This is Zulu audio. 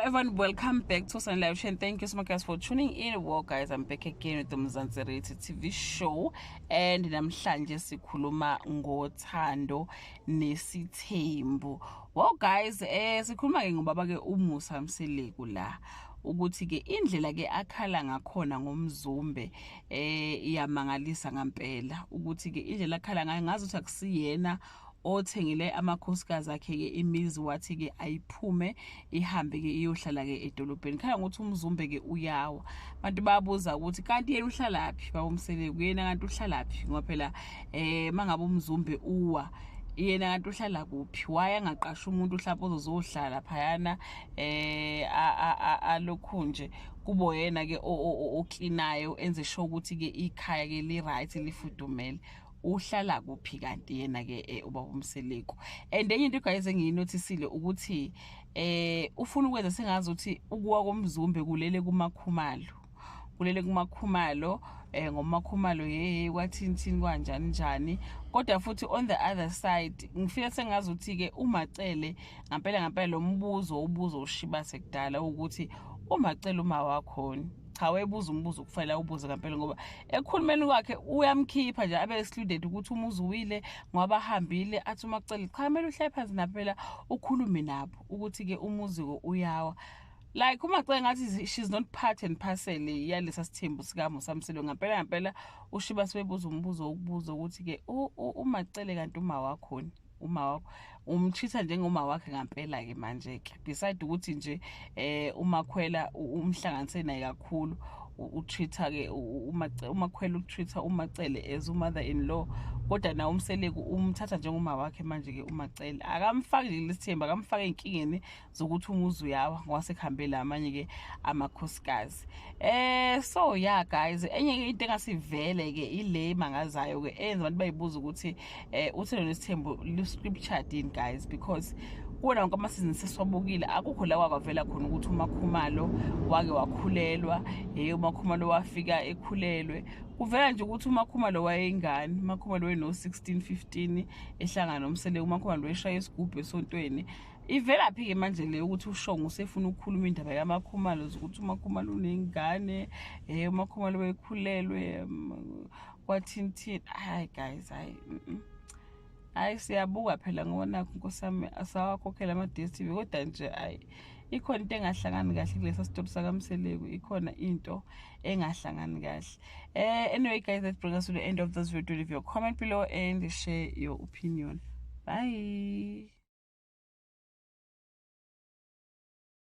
Everyone, welcome back to Sunny Live Show and thank you so much, guys, for tuning in. Well guys, I'm back again with the Mzansi Reality TV show and namhlanje sikhuluma ngothando nesithembu. Well guys, sikhuluma ke ngobaba ke uMusa Mseleku la, ukuthi ke indlela ke akhala ngakhona ngomzumbe iyamangalisa ngempela, ukuthi ke indlela akhala ngayo ngazi ukuthi akusiyena othengile amakhosikazi akhe ke imizi, wathi ke ayiphume ihambe ke iyohlala ke edolobheni. Khala ngokuthi umzumbe ke uyawa. Abantu bayabuza ukuthi kanti yena uhlalaphi, baba uMseleku, yena kanti uhlalaphi? Ngoba phela mangabe umzumbe uwa, yena kanti uhlala kuphi? Why angaqasha umuntu mhlawumbe ozozohlala phayana, alokhu nje kubo yena ke oklinayo, enze sure ukuthi ke ikhaya ke li right, lifudumele? Uhlala kuphi kanti yena ke ubaba uMseleku? And enye into, guys, engiyinothisile ukuthi ufuna ukwenza sengazi ukuthi ukuwa komzumbe kulele kumakhumalo, kulele kumakhumalo, ngomakhumalo hey, kwathini kanjani njani. Kodwa futhi on the other side ngifika sengazi ukuthi ke uMacele ngempela ngempela lo mbuzo ubuzo ushibase kudala ukuthi uMacele uma wakhona cha, webuza umbuzo kufanele ubuze ngempela, ngoba ekukhulumeni kwakhe uyamkhipha nje, abe excluded ukuthi umuzi uwile ngoba ahambile. Athi uMacele cha, kumele uhlale phansi naphela ukhulume nabo ukuthi ke umuzi uyawa. Like uMacele ngathi she's not part and parcel yalesa sithembu sikaMusa Mseleku. Ngempela ngempela ushiba sibebuza umbuzo ukubuza ukuthi ke uMacele kanti uma wakhona, uma wakho umtreat njengoma wakhe ngempela ke manje ke, beside ukuthi nje umakhwela umhlanganise naye kakhulu, utreat ke umakhwela, utreat uMacele as umother in law, kodwa na uMseleku umthatha njengoma wakhe manje ke uMacele. Akamfaki nje lesithembu, akamfaki ezinkingeni zokuthi umuzi uyawa ngoba sekuhambe lamanye ke amakhosikazi. So yeah guys, enye ke into engasivele ke ile mangazayo ke enza abantu bayibuza ukuthi uthando nesithembu lu scriptured in, guys, because kuwona wonke ama-season sesiwabukile akukho la kwavela khona ukuthi uMakhumalo wake wakhulelwa. Umakhumalo wafika ekhulelwe. Kuvela nje ukuthi uMakhumalo wayengane, uMakhumalo weno-16 15 ehlangana noMseleku, uMakhumalo weshaya isigubhu esontweni. Ivelaphi-ke manje le ukuthi uShongo usefuna ukukhuluma indaba yamakhumalo, ukuthi uMakhumalo unengane, uMakhumalo wekhulelwe, kwathini thini? Hayi guys, hayi, Hayi, siyabuka phela ngoba nakho, nkosi yami, asawakhokhela ama-DStv, kodwa nje hayi, ikhona into engahlangani kahle kulesa sitori sakaMseleku, ikhona into engahlangani kahle. Anyway guys, that brings us to the end of this video. Leave your comment below and share your opinion. Bye.